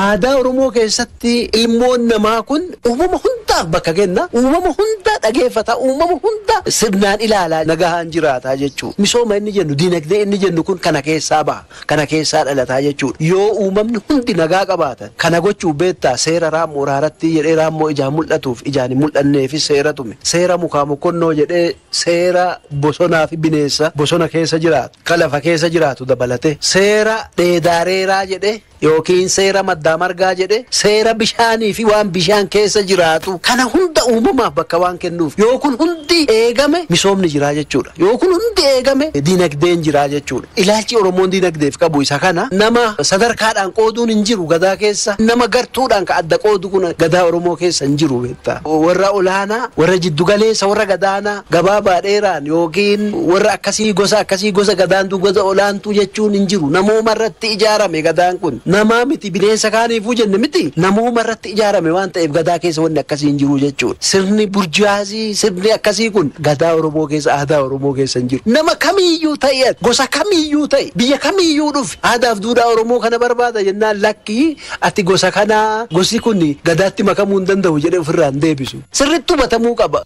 Aadaa Oromoo keessatti ilmoon namaa kun uumama hundaaf bakka kenna. Uumama hunda dhageeffata. Uumama hunda sirnaan ilaalaa nagahaan jiraata jechuudha. Misooma inni jennu, diinagdee inni jennu kun kana keessaa baha. Kana keessaa dhalataa jechuudha. Yoo uumamni hundi nagaa qabaatan kana gochuu beektaa seera raammoo raaratti jedhee raammoo ijaan mul'atuuf ijaan hin mul'anneefis seera tume. Seera mukaa mokkonnoo jedhee seera bosonaa fi bineensa bosona keessa jiraatu, kan lafa keessa jiraatu dabalate. Seera dheedaareeraa jedhee yookiin seera maddaa margaa jedhee seera bishaanii fi waan bishaan keessa jiraatu kana hunda uumamaaf bakka waan kennuuf yoo kun hundi eegame misoomni jiraa jechuudha. Yoo kun hundi eegame diinagdeen jiraa jechuudha. Ilaalchi Oromoon diinagdeef qabu isa kana. Nama sadarkaadhaan qooduun hin jiru gadaa keessa. Nama gartuudhaan ka adda qoodu kun gadaa Oromoo keessa hin jiru beektaa. Warra olaanaa, warra jiddugaleessa, warra gadaanaa, gabaabaa dheeraan yookiin warra akkasii gosa akkasii gosa gadaantuu gosa olaantuu jechuun hin jiru. Namooma irratti ijaarame gadaan kun. Namaa miti bineensa kaaniifuu jenne miti. Namooma irratti ijaarame waan ta'eef gadaa keessa wanni akkasii hin jiru jechuudha. Sirni burjaazii, sirni akkasii kun gadaa Oromoo keessa, aadaa Oromoo keessa hin jiru. Nama kamiiyyuu ta'e, gosa kamiiyyuu ta'e, biyya kamiiyyuu dhufe aadaaf duudhaa Oromoo kana barbaada jennaan lakkii ati gosa kanaa gosi kun gadaatti makamuu hin danda'u jedhee ofirraa hin deebisu. Sirriitti hubatamuu qaba.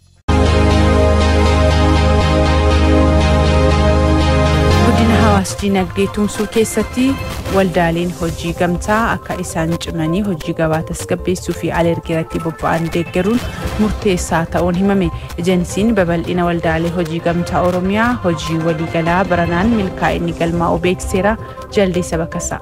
Guddina hawaas dinagdee tumsuu keessatti waldaaleen hojii gamtaa akka isaan cimanii hojii gabaa tasgabbeessuu fi alergii irratti bobba'an deeggaruun murteessaa ta'uun himame. Ejensiin babal'ina waldaalee hojii gamtaa Oromiyaa hojii waliigalaa baranaan milkaa'inni galmaa'uu beeksiseera. Jaldeessa Bakasaa.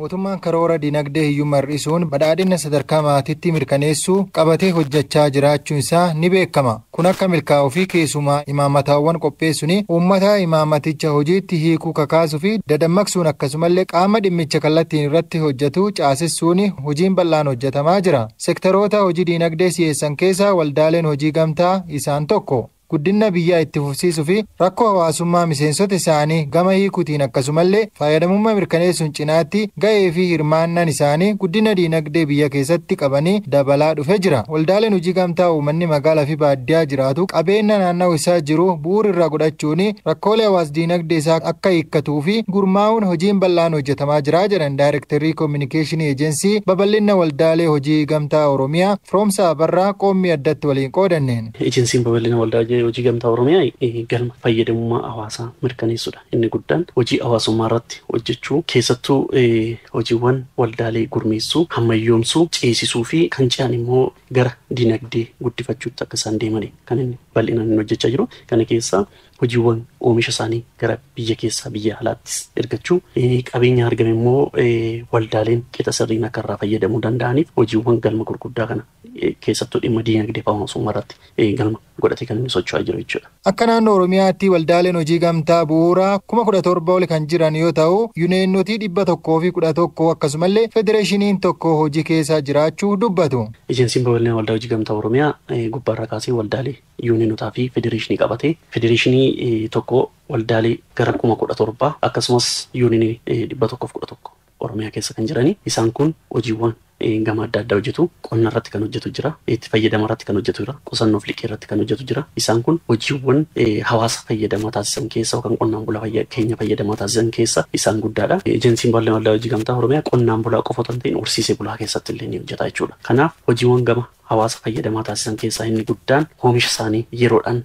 Mootummaan karoora dinagdee hiyyummaa hir'isuun badhaadhina sadarkaa maatiitti mirkaneessuu qabatee hojjechaa jiraachuun isaa ni beekama. Kun akka milkaa'uu fi keessumaa imaammataawwan qopheessuun uummata imaammaticha hojiitti hiikuu kakaasuu fi dadammaqsuun akkasumallee qaama dhimmicha kallattiin irratti hojjetu caasessuun hojiin bal'aan hojjetamaa jira. Sektaroota hojii dinagdee si'eessan keessaa waldaaleen hojii gamtaa isaan tokko. Guddina biyyaa itti fufsiisuu fi rakkoo hawaasummaa miseensota isaanii gama hiikuutiin akkasumallee fayyadamummaa mirkaneessuun cinaatti ga'ee fi hirmaannaan isaanii guddina diinagdee biyya keessatti qabanii dabalaa dhufee jira. Waldaaleen hojii gamtaa uummanni magaalaa fi baadiyyaa jiraatu qabeenya naanna'u isaa jiru bu'uura irraa godhachuun rakkoolee hawaas diinagdee isaa akka hiikkatuu fi gurmaa'uun hojiin bal'aan hojjetamaa jira jedhan Daayirektarii Koominikeeshinii Ejensii babal'ina waldaalee hojii gamtaa Oromiyaa Firoomsaa Abarraa qoommii addatti waliin qoodanneen. Ejensiin babal'ina waldaa hojii gamtaa Oromiyaa galma fayyadamummaa hawaasaa mirkaneessuudha. Inni guddaan hojii hawaasummaa irratti hojjechuu, keessattuu hojiiwwan waldaalee gurmeessuu, hammayyoomsuu, ceesisuu fi kan ce'an immoo gara dinagdee guddifachuutti akka isaan deeman kan inni bal'inaan inni hojjechaa jiru. Kana keessaa hojiiwwan oomisha isaanii gara biyya keessaa biyya alaattis ergachuu, qabeenya argame immoo waldaaleen qixa sirriin akka irraa fayyadamuu danda'aniif hojiiwwan galma gurguddaa kana keessattuu dhimma dinagdee fi hawaasummaa irratti galma godhatee kan inni socho'aa jiru jechuudha. Akka naannoo Oromiyaatti waldaaleen hojii gamtaa bu'uuraa 17,000 ol kan jiran yoo ta'u, yuuneenotii 111 akkasumallee federeeshiniin tokko hojii keessa jiraachuu dubbatu. Ejensiin babal'ina waldaa hojii gamtaa Oromiyaa gubbaarraa kaasee waldaalee yuuneenotaa fi federeeshinii qabatee federeeshinii tokko waldaalee gara 17,000 akkasumas yuuneenii 111 Oromiyaa keessa kan jirani. Isaan kun hojiiwwan gama adda addaa hojjetu. Qonna irratti kan hojjetu jira, itti fayyadama irratti kan hojjetu jira, qusannoof liqii irratti kan hojjetu jira. Isaan kun hojiiwwan hawaasa fayyadamaa taasisan keessa yookaan qonnaan bulaa keenya fayyadamaa taasisan keessa isaan guddaadha. Ejensiin babal'ina waldaa hojii gamtaa Oromiyaa qonnaan bulaa qofa otoo hin ta'in horsiisee bulaa keessatti illee ni hojjeta jechuudha. Kanaaf hojiiwwan gama hawaasa fayyadamaa taasisan keessaa inni guddaan oomisha isaanii yeroodhaan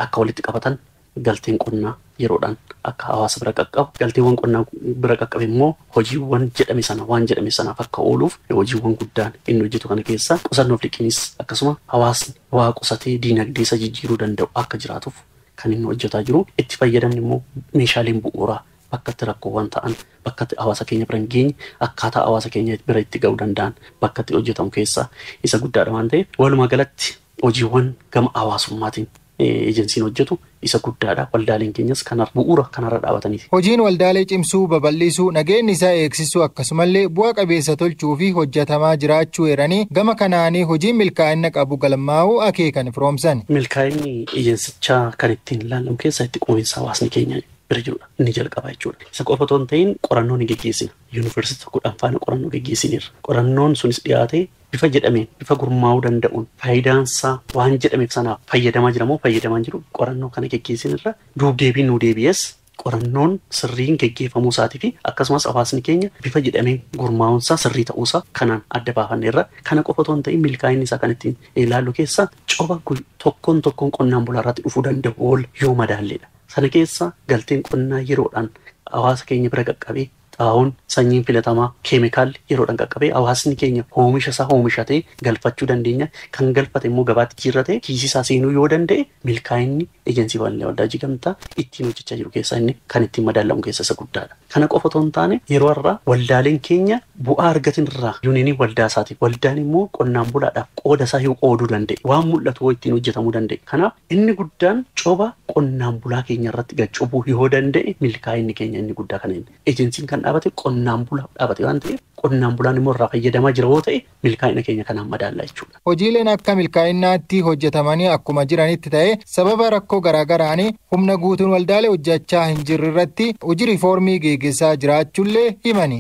akka walitti qabatan, galteen qonnaa yeroodhaan akka hawaasa bira qaqqabu, galteewwan qonnaa bira qaqqabe immoo hojiiwwan jedhame sana waan jedhame sanaaf akka ooluuf hojiiwwan guddaan inni hojjetu kana keessa qusannoof liqiinis akkasuma hawaasni waa qusatee diinagdee isa jijjiiruu danda'u akka jiraatuuf kan inni hojjetaa jiru. Itti fayyadamni immoo meeshaaleen bu'uuraa bakka itti rakkoowwan ta'an, bakka itti hawaasa keenya bira hin geenye, akkaataa hawaasa keenya bira itti ga'uu danda'an bakka itti hojjetamu keessaa isa guddaadha waan ta'eef walumaa galatti hojiiwwan gama hawaasummaatiin ejensiin hojjetu isa guddaadha. Waldaaleen keenyas kana bu'uura kanarra dhaabataniiti. Hojiin waldaalee cimsuu, babal'isuu, nageenyi isaa eegsisuu akkasumallee bu'a qabeessa tolchuu fi hojjetamaa jiraachuu eeranii gama kanaanii hojiin milkaa'ina qabu galmaa'uu akeekan firoomsan. Milkaa'inni ejensichaa kan ittiin ilaalamu keessaa itti quufinsa hawaasni keenya bira jirudha. Inni jalqaba jechuudha. Isa qofa otoo hin ta'in qorannoo ni geggeessina. Yuunivarsiitii tokkodhaan faana qorannoo geggeessineerra. Qorannoon sunis dhiyaatee bifa jedhameen, bifa gurmaa'uu danda'uun faayidaansaa waan jedhameef sanaaf fayyadamaa jira moo fayyadamaa hin jiru qorannoo kana geggeessinirra duub deebiin nuu deebi'es Qorannoon sirriin geggeeffamuu isaatii fi akkasumas hawaasni keenya bifa jedhameen gurmaa'uunsaa sirrii ta'uusaa kanaan adda baafanneerra. Kana qofa otoo hin ta'in milkaa'inni isaa kan ittiin ilaallu keessa coba tokkoon tokkoon qonnaan bulaa irratti dhufuu danda'u ol yoo madaalleedha. Sana keessa galteen qonnaa yeroodhaan hawaasa keenya bira qaqqabee xaa'oon sanyiin filatamaa keemikaalli yeroodhaan qaqqabee hawaasni keenya oomisha isaa oomishatee galfachuu dandeenya. Kan galfate immoo gabaatti jijjiirratee kiisii isaa seenuu yoo danda'e milkaa'inni ejensii waldaa hojii gamtaa ittiin hojjechaa jiru keessaa inni kan ittiin madaalamu keessa isa guddaadha. Kana qofa otoo hin taane yeroo har'aa waldaaleen keenya bu'aa argatan irraa yuuniinii waldaa isaatiif waldaan immoo qonnaan bulaadhaaf qooda isaa yoo qooduu danda'e waan mul'atu yoo ittiin hojjetamuu danda'e. Kanaaf inni guddaan coba qonnaan bulaa keenya irratti gaccobuu yoo danda'e milkaa'inni keenya inni guddaa kana inni. Ejensiin kan dhaabate qonnaan bulaaf dhaabate waan ta'eef qonnaan bulaan immoo irraa fayyadamaa jira yoo ta'e milkaa'ina keenya kanaan madaalla jechuudha. Hojiileen akka milkaa'inaatti hojjetamanii akkuma jiranitti ta'e sababa rakkoo garaagaraan humna guutuun waldaalee hojjechaa hin jirre irratti hojii riifoormii geggeessaa jiraachuullee himani.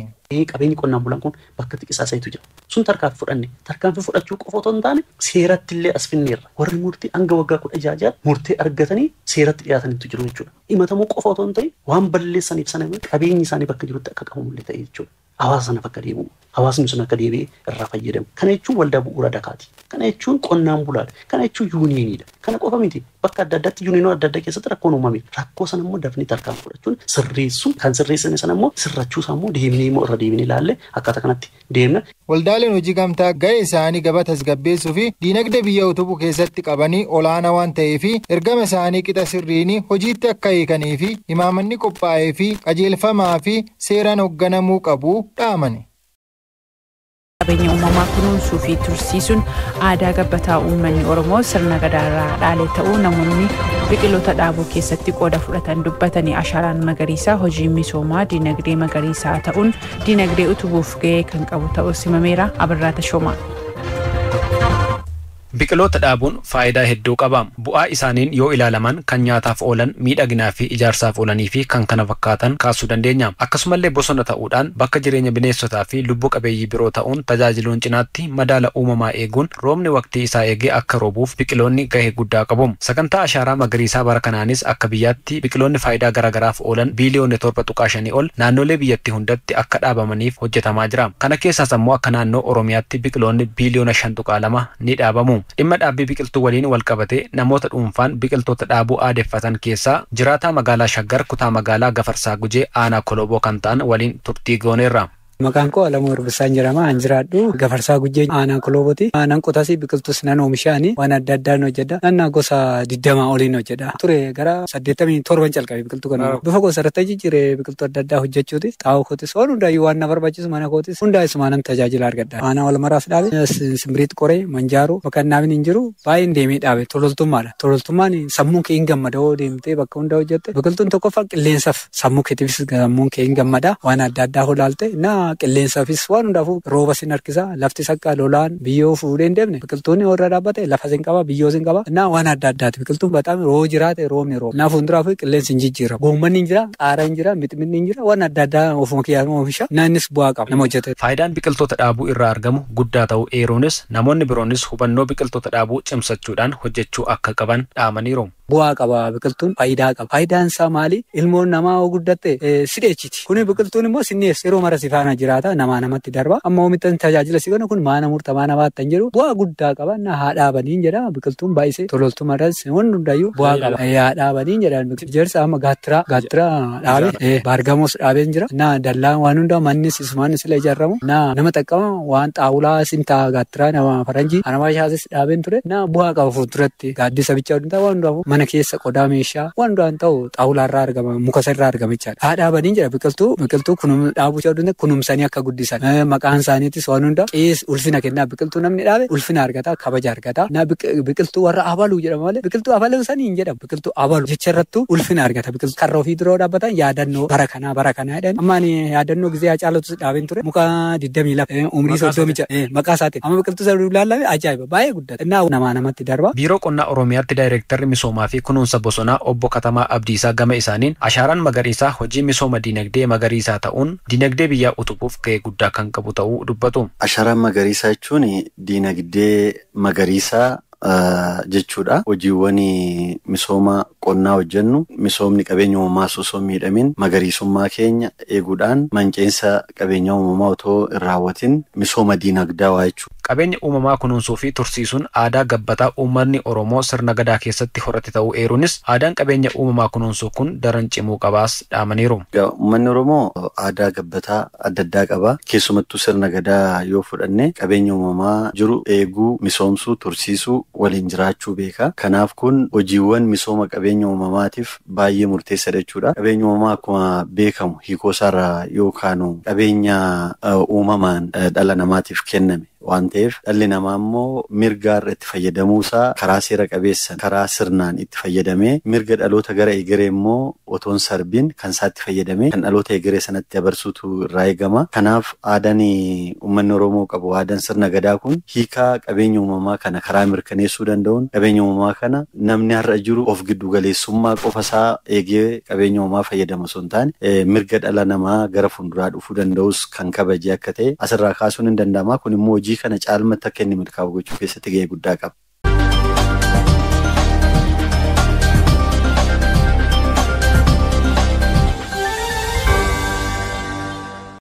Qabeenyi qonnaan bulaan kun bakka xiqisaa isaatu jira. Sun tarkaanfii fudhanne tarkaanfii fudhachuu qofa otoo hin taane seeratti illee as finneerra. Warri murtii hanga waggaa 16 murtee argatanii seeratti dhiyaatanitu jiru jechuudha. Himatamuu qofa otoo hin ta'in waan balleessaniif sana qabeenyi isaanii bakka jirutti akka qabamullee ta'e jechuudha. Hawaasa sana bakka deebi'u. Hawaasni sun akka deebi'ee irraa fayyadamu. Kana jechuun waldaa bu'uura dakaati. Kana jechuun qonnaan bulaadha. Kana jechuun yuuniiniidha. Kana qofa miti. Bakka adda addaatti yuuniinoo adda addaa keessatti rakkoon uumame. Rakkoo sana immoo dafnee tarkaanfii fudhachuun sirreessuun kan sirreessine sana immoo sirrachuu isaa immoo deemnee immoo irra deebinee ilaalle akkaataa kanatti deemna. Waldaaleen hojii gamtaa ga'ee isaanii gabaa tasgabbeessuu fi diinagdee biyya utubuu keessatti qabanii olaanaa waan ta'eef ergama isaanii qixa sirriin hojiitti akka hiikanii fi imaamanni qophaa'ee fi qajeelfamaa fi seeraan hoogganamuu qabu dhaamani. Qabeenya uumamaa kunuunsuu fi tursiisuun aadaa gabbataa uummanni Oromoo sirna gadaarraa dhaale ta'uu namoonni biqiloota dhaabuu keessatti qooda fudhatan dubbatanii ashaaraan magariisaa hojii misoomaa diinagdee magariisaa ta'uun diinagdee utubuuf ga'ee kan qabu ta'uu simameera. Abirraa Tashoomaa. Biqiloota dhaabuun faayidaa hedduu qaba. Bu'aa isaaniin yoo ilaalaman kan nyaataaf oolan, miidhaginaa fi ijaarsaaf oolanii fi kan kana fakkaatan kaasuu dandeenya. Akkasumallee bosona ta'uudhaan bakka jireenya bineensotaa fi lubbuu qabeeyyii biroo ta'uun tajaajiluun cinaatti madaala uumamaa eeguun roobni waqtii isaa eegee akka roobuuf biqiloonni gahee guddaa qabu. Sagantaa ashaaraa magariisaa bara kanaanis akka biyyaatti biqiloonni faayidaa garaagaraaf oolan biiliyoona 7.5 ol naannolee biyyattii hundatti akka dhaabamaniif hojjetamaa jira. Kana keessaas ammoo akka naannoo Oromiyaatti biqiloonni biiliyoona 5.2 ni dhaabamu. Dhimma dhaabbii biqiltuu waliin wal qabatee namoota dhuunfaan biqiltoota dhaabuu aadeffatan keessaa jiraataa magaalaa Shaggar kutaa magaalaa Gafarsaa Gujee aanaa Koloboo kan ta'an waliin turtii gooneerra. Maqaan koo Alamuu Erbisaan jedhama. An jiraadhu Gafarsaa Gujee aanaa Koloobooti. Aanaan qotas biqiltuus nan oomishaani waan adda addaan hojjedha. Naannaa gosa 20 oliin hojjedha. Ture gara 87 calqabe biqiltuu kana. Bifa gosa irratti jijjiiree biqiltuu adda addaa hojjechuuti. Xaa'oo kootis waan hundaayyuu waan na barbaachisu mana kootis hundaa isuma nan tajaajila argadha. Aanaa wal maraas dhaabe simbiriit qoree manjaaruu bakka naamni hin jiru baay'een deemee dhaabe tololtummaadha. Tololtummaan sammuun kee hin gammada yoo deemtee bakka hundaa hojjette biqiltuun tokkoffaa qilleensaaf sammuu keetiifis sammuun kee hin gammada waan adda addaa holaalte na qilleensaafis waan hundaafuu rooba sin harkisa lafti sakka lolaan biyyoo fuudhee hin deemne biqiltuun warra dhaabbate lafa sin qaba biyyoo sin qaba na waan adda addaati biqiltuun bataam roo jiraate roobni rooba na fuulduraaf qilleensi hin jijjiiramu goommanni hin jira qaara hin jira mixmixni hin jira waan adda addaa ofuma kiyyaama oomisha naannis bu'aa qaba nama hojjete. Faayidaan biqiltoota dhaabuu irraa argamu guddaa ta'uu eeruunis namoonni biroonis hubannoo biqiltoota dhaabuu cimsachuudhaan hojjechuu akka qaban dhaamaniiru. Bu'aa qaba biqiltuun faayidaa qaba. Faayidaan isaa maali? Ilmoon namaa yoo guddatte sidheechiti. Kuni biqiltuun immoo sinnees yeroo mara si faana jiraata namaa namatti darba. Amma oomishan tajaajila si kennu kun maana murta maana baattan jedhu bu'aa guddaa qaba. Na haa dhaabaniin jedha biqiltuun baay'isee tololtumarras wanni hundaayyuu bu'aa qaba. Haa dhaabaniin jedha ijaarsa amma gaattiraa dhaabe baargamoos dhaabeen jira. Na dallaan waan hundaa mannis isumaanis illee ijaaramu. Na nama xaqqama waan xaawulaa sintaa gaattiraa nama faranjii anabaa shaasis dhaabeen ture. Na bu'aa qaba fuulduratti gaaddisa bichaa hundaa waan hundaafuu mana keessa qodaa meeshaa waan hundaan ta'u xaawulaarraa argama muka irraa argama jechaadha. Haa dhaabaniin jedha biqiltuu dhaabuu danda'u kunuunsanii akka guddisan maqaan isaaniitis waan hunda qees ulfina kennaa biqiltuu namni dhaabe ulfina argata kabaja argata. Na biqiltuu warra abaluu jedhama malee biqiltuu abaluu sanii hin jedhamu biqiltuu abaluu jecha irrattuu ulfina argata biqiltuu karra ofii duroo dhaabbatan yaadannoo bara kanaa jedhan amma ani yaadannoo gizee Haacaaluutus dhaabeen ture muka 22 umrii 36 maqaa isaatiin amma biqiltuu sana ilaalame ajaa'iba baay'ee guddata innaa namaa namatti darba. Biiroo Qonnaa Oromiyaatti Daayireektarri Misoomaa fi Kunuunsa Bosonaa Obbo Katamaa Abdiisaa gama isaaniin ashaaraan magariisaa hojii misooma diinagdee magariisaa ta'uun diinagdee biyyaa utubuuf ga'ee guddaa kan qabu ta'uu dubbatu. Ashaaraan magariisaa jechuun diinagdee magariisaa jechuudha. Hojiiwwan misooma qonnaa hojjennu misoomni qabeenya uumamaa osoo hin miidhamin magariisummaa keenya eeguudhaan manceensa qabeenya uumamaa otoo hin raawwatin misooma diinagdaawaa jechuudha. Qabeenya uumamaa kunuunsuu fi tursiisuun aadaa gabbataa uummanni Oromoo sirna gadaa keessatti horate ta'uu eeruunis aadaan qabeenya uumamaa kunuunsuu kun daran cimuu qabaas dhaamaniiru. Uummanni Oromoo aadaa gabbataa adda addaa qaba. Keessumattuu sirna gadaa yoo fudhanne qabeenya uumamaa jiru eeguu, misoomsuu, tursiisuu waliin jiraachuu beeka. Kanaaf kun hojiiwwan misooma qabeenya uumamaatiif baay'ee murteessaadha jechuudha. Qabeenya uumamaa akkuma beekamu hiikoo isaarraa yoo kaanu qabeenya uumamaan dhala namaatiif kenname waan ta'eef dhalli namaa immoo mirga irra itti fayyadamuusaa karaa seera qabeessan karaa sirnaan itti fayyadamee mirga dhaloota gara egeree immoo otoon sarbiin kan isaa itti fayyadamee kan dhaloota egeree sanatti dabarsuutu irraa eegama. Kanaaf aadaan uummanni Oromoo qabu aadaan sirna gadaa kun hiikaa qabeenya uumamaa kana karaa mirkaneessuu danda'uun qabeenya uumamaa kana namni har'a jiru of giddu galeessummaa qofa isaa eegee qabeenya uumamaa fayyadama osoo hin taane mirga dhala namaa gara fuulduraa dhufuu danda'us kan kabajee akka ta'e asirraa kaasuun hin danda'ama. Kun immoo hojii kana caalmatti akka inni milkaa'u gochuu keessatti gahee guddaa qaba.